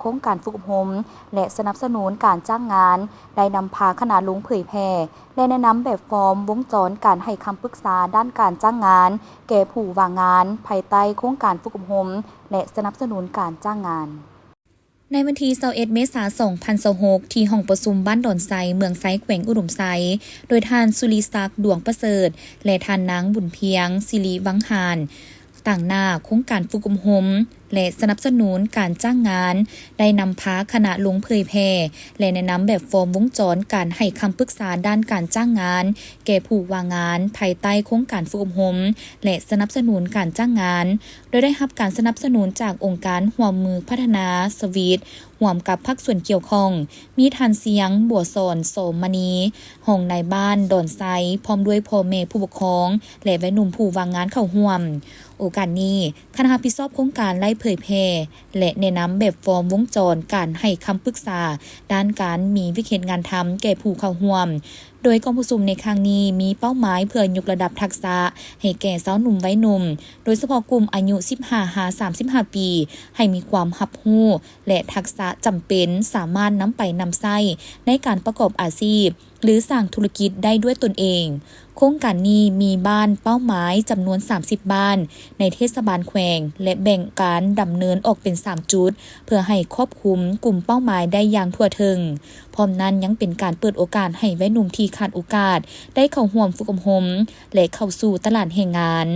ໂຄງການຝຶກອົບຮົມ ແລະ ສະໜັບສະໜູນການຈ້າງງານ ໄດ້ນຳພາຄະນະລົງເຜີຍແຜ່ ແລະ ແນະນຳແບບຟອມວົງຈອນການໃຫ້ຄຳປຶກສາດ້ານການຈ້າງງານແກ່ຜູ້ວ່າງງານ ພາຍໃຕ້ໂຄງການຝຶກອົບຮົມ ແລະ ສະໜັບສະໜູນການຈ້າງງານ. ໃນວັນທີຊາວເອັດ ເມສາ ສອງພັນຊາວຫົກ ທີ່ຫ້ອງປະຊຸມບ້ານດອນໄຊ ເມືອງໄຊ ແຂວງອຸດົມໄຊ ໂດຍທ່ານ ສຸລິສັກ ດວງປະເສີດ ແລະ ທ່ານນາງ ບຸນພຽງ ສິລິວັງຫານ ຕາງໜ້າໂຄງການຝຶກອົບຮົມ ແລະ ສະໜັບສະໜູນການຈ້າງງານ ໄດ້ນຳພາຄະນະລົງເຜີຍແຜ່ ແລະ ແນະນຳແບບຟອມວົງຈອນການໃຫ້ຄຳປຶກສາດ້ານການຈ້າງງານແກ່ຜູ້ວ່າງງານ ພາຍໃຕ້ໂຄງການຝຶກອົບຮົມ ແລະ ສະໜັບສະໜູນການຈ້າງງານ ໂດຍໄດ້ຮັບການສະໜັບສະໜູນຈາກອົງການຮ່ວມມືພັດທະນາສະວີດ ຮ່ວມກັບພາກສ່ວນກ່ຽວຂ້ອງ ມີທ່ານ ຊຽງ ບົວສອນ ສອມະນີ ຮອງນາຍບ້ານດອນໄຊ ພ້ອມດ້ວຍພໍ່ແມ່ຜູ້ປົກຄອງ ແລະ ໄວໜຸ່ມຜູ້ວ່າງງານເຂົ້າຮ່ວມ. ໂອກາດນີ້, ຄະນະຮັບຜິດຊອບໂຄງການໄດ້ເຜີຍແຜ່ ແລະ ແນະນຳແບບຟອມວົງຈອນການໃຫ້ຄຳປຶກສາດ້ານການມີວຽກເຮັດງານທຳແກ່ຜູ້ເຂົ້າຮ່ວມ, ໂດຍກອງປະຊຸມໃນຄັ້ງນີ້ມີເປົ້າໝາຍເພື່ອຍົກລະດັບທັກສະໃຫ້ແກ່ຊາວໜຸ່ມໄວໜຸ່ມ, ໂດຍສະເພາະກຸ່ມອາຍຸສິບຫ້າຫາສາມສິບຫ້າປີ, ໃຫ້ມີຄວາມຮັບຮູ້ ແລະ ທັກສະຈຳເປັນສາມາດນຳໄປນຳໃຊ້ໃນການປະກອບອາຊີບ ຫຼື ສ້າງທຸລະກິດໄດ້ດ້ວຍຕົນເອງ. ໂຄງການນີ້ມີບ້ານເປົ້າໝາຍຈຳນວນສາມສິບບ້ານໃນເທດສະບານແຂວງ ແລະ ແບ່ງການດຳເນີນອອກເປັນສາມຈຸດ ເພື່ອໃຫ້ຄອບຄຸມກຸ່ມເປົ້າໝາຍໄດ້ຢ່າງທົ່ວເຖິງ. ພ້ອມນັ້ນຍັງເປັນການເປີດໂອກາດໃຫ້ໄວໜຸ່ມທີ່ຂາດໂອກາດໄດ້ເຂົ້າຮ່ວມຝຶກອົບຮົມ ແລະ ເຂົ້າສູ່ຕະຫຼາດແຮງງານ.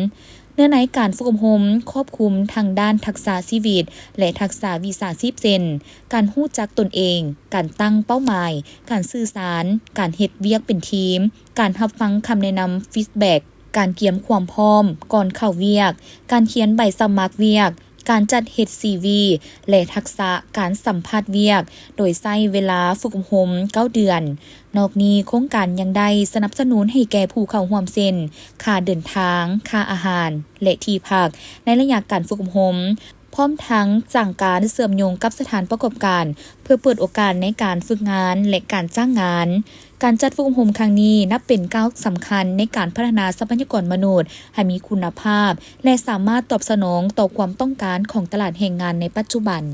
ເນື້ອໃນການຝຶກອົບຮົມຄອບຄຸມທັງດ້ານທັກສະຊີວິດ ແລະ ທັກສະວິຊາຊີບ ເຊັ່ນ ການຮູ້ຈັກຕົນເອງ, ການຕັ້ງເປົ້າໝາຍ, ການສື່ສານ, ການເຮັດວຽກເປັນທີມ, ການຮັບຟັງຄຳແນະນຳ feedback, ການກຽມຄວາມພ້ອມກ່ອນເຂົ້າວຽກ, ການຂຽນໃບສະໝັກວຽກ, ການຈັດເຮັດຊີວີ ແລະ ທັກສະການສຳພາດວຽກ ໂດຍໃຊ້ເວລາຝຶກອົບຮົມເກົ້າເດືອນ. ນອກນີ້, ໂຄງການຍັງໄດ້ສະໜັບສະໜູນໃຫ້ແກ່ຜູ້ເຂົ້າຮ່ວມເຊັ່ນ ຄ່າເດີນທາງ, ຄ່າອາຫານ ແລະ ທີ່ພັກໃນໄລຍະການຝຶກອົບຮົມ, ພ້ອມທັງສ້າງການເຊື່ອມໂຍງກັບສະຖານປະກອບການ ເພື່ອເປີດໂອກາດໃນການຝຶກງານ ແລະ ການຈ້າງງານ. ການຈັດຝຶກອົບຮົມຄັ້ງນີ້ນັບເປັນກ້າວສຳຄັນໃນການພັດທະນາຊັບພະຍາກອນມະນຸດໃຫ້ມີຄຸນນະພາບ ແລະ ສາມາດຕອບສະໜອງຕໍ່ຄວາມຕ້ອງການຂອງຕະຫຼາດແຮງງານໃນປັດຈຸບັນ.